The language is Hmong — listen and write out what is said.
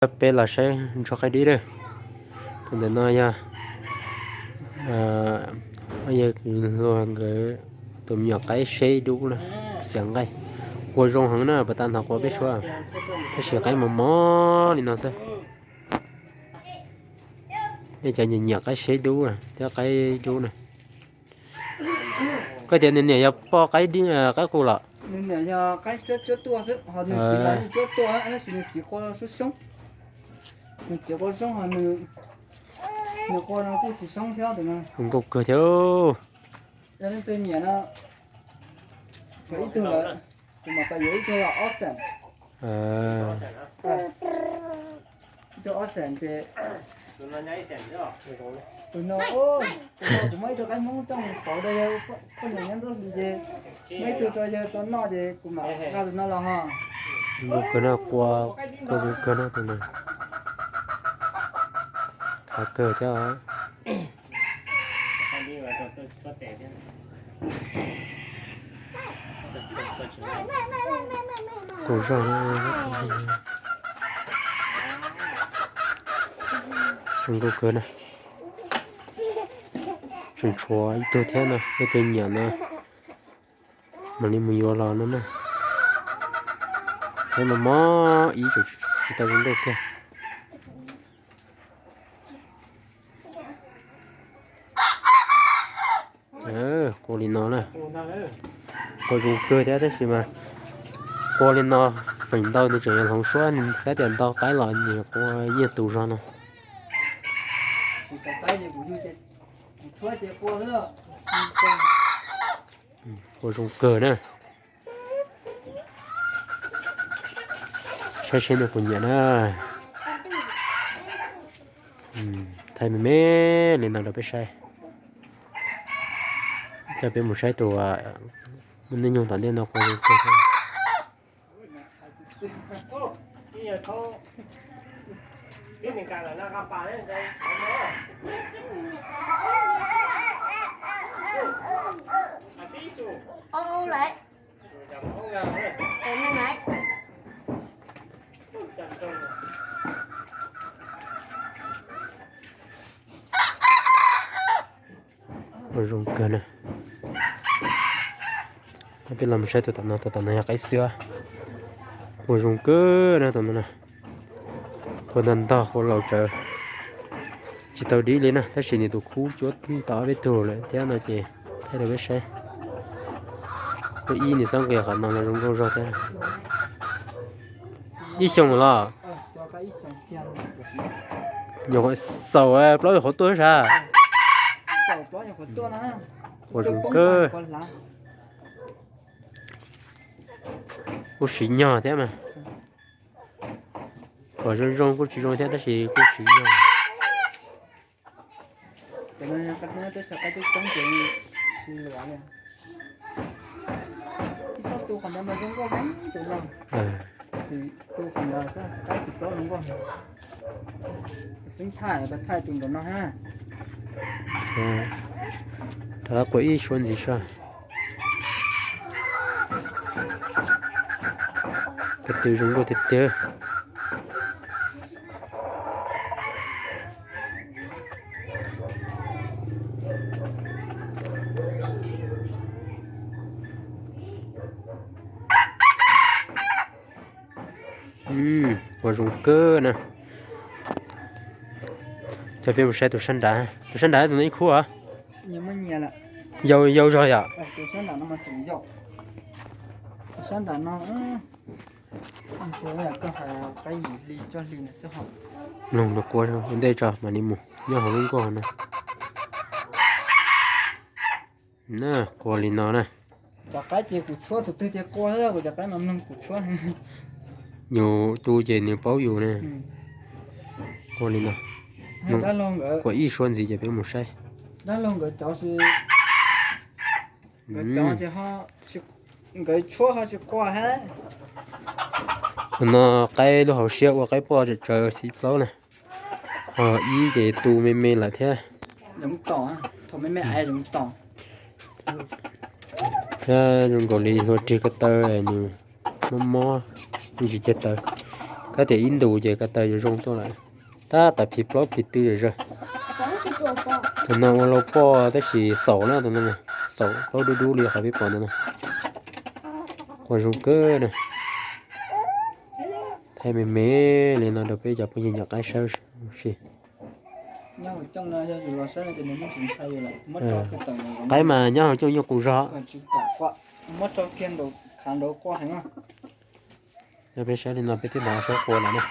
Peb los saib ntsuag qaib dib lawm. Tus ntawm no yog, yog hluas nkawd tus me nyuam qaib seb dub na, xiav nqaij. Qua zoo heev na, puas tau ntog qua peb suab, tab sis qaib mos mos li no xwb. Nej cov nyiam nyiam qaib seb dub thiab qaib dub na. Koj tias nws niam yog poj qaib, qaib qus los? Nws niam yog qaib siab cuab tuaj xwb, ho nws txiv los yeej cuab tuaj, tab sis nws txiv qua suab xyoob. Nws txiv qua xyoob ho nws, nws qua no kuj tsis xyoob thiab tus no. Zoo nkauj kawg thiab. Yog leej twg nyiam no, ib tug lawm, kuv mam pab yuav ib tug los ob xees. Ib tug ob xees ces tus no, tus no kuv muab ib tug qaib Hmoob coj mus pauv rau yawg poj niam nyob nruab hlis ces muab ib tug rau yawg tau noj ces kuv mam nqa tus no los ho. Zoo kawg na, qua, qua zoo kawg na tus no. Khav kawg thiab. Kuj zog, zoo nkauj kawg na. Tseem tshuav ib tug thiab no, leej twg nyiam no mam li mus yuav los no na. Qaib mos mos ib, tsis tau zoo nkauj kiag. Qua li no na. Qua zoo kawg thiab tab sis mas qua li no feem ntau nws tseem yuav hloov suab, tab tias ntau qaib los nws qua yeej tu zog no. Qua zoo kawg na. Saib seb nws puas nyiam na. Thaij me me li no rau peb saib. Coj peb mus saib tus muaj hnub nyoog tom ntej no qua zoo kawg thiab. Ua zoo kawg na. Peb los mus saib tus tom no, tus tom no yog qaib xwb. Ua zoo kawg na tus no na. Qua ntog ntog qua laus tsawv. Tsis tau dib li na, tab sis nws tus khub cuab tau ob peb tug lawm thiab no ces thaij rau peb saib. Tus ib nws txhob nqis qhov no los zoo nkauj zog thiab. Ib xyoos los? Nyuam qhuav xaus plaub nyuam qhuav tuaj sav. Ua zoo kawg. Kuj siv nyog thiab mas. Kom zoo zoo kuj tsis zoo thiab tab sis kuj siv nyog. Ib txhob tu qhov ntawd mas zoo nkauj heev tus no. Tab sis tu qhov ntawd xwb, qaib xim plaub zoo nkauj. Xeeb thaij, thaij tus ntawm no ha. Rov qab qua ib suab ntxiv saib. Ko tw zoo nkauj tiag tiag. Ua zoo kawg na. Coj peb mus saib tus sab nrad, tus sab nrad tus no ib khub os. Yau yau zog yom. Mloog rau qua ua ntej tso mam li mus nyob hauv lub nkoj no. Na, qua li no na. Cov qaib ces kuv tshuab tus twg ces qua xwb, kuv cov qaib mas mloog kuv tshuab. Yus tu ces nws paub yus na. Qua li no. Qua ib suab ntxiv ces peb mus saib. Dab laug nkawd cov, nkawd cov ces ho, nkawd tshuab ho tsis qua thiab. Tus no qaib lub hauv siab ua qaib poj tsawv xim plaub na. Ho ib ces tu me me lawm thiab. Thiab zoo nkaus li hlua rig ko taw, nws mob mob, ntsis ceg taws. Tab tias ib ntus ces ko taw yuav zoo tuaj lawm. Tab tom phim plaub phim tw zom zaws. Tus no ua lau poj tab sis xaum na, tus no xaum plaub dub dub li qhov peb pom ntawd na. Ua zoo kawg na. Thaij me me li no rau peb cov phooj ywg nyob qab saib si. Qaib mas nyob hauv cooj yeej qus zog. Peb saib li no peb twb mam sab qua lawm na.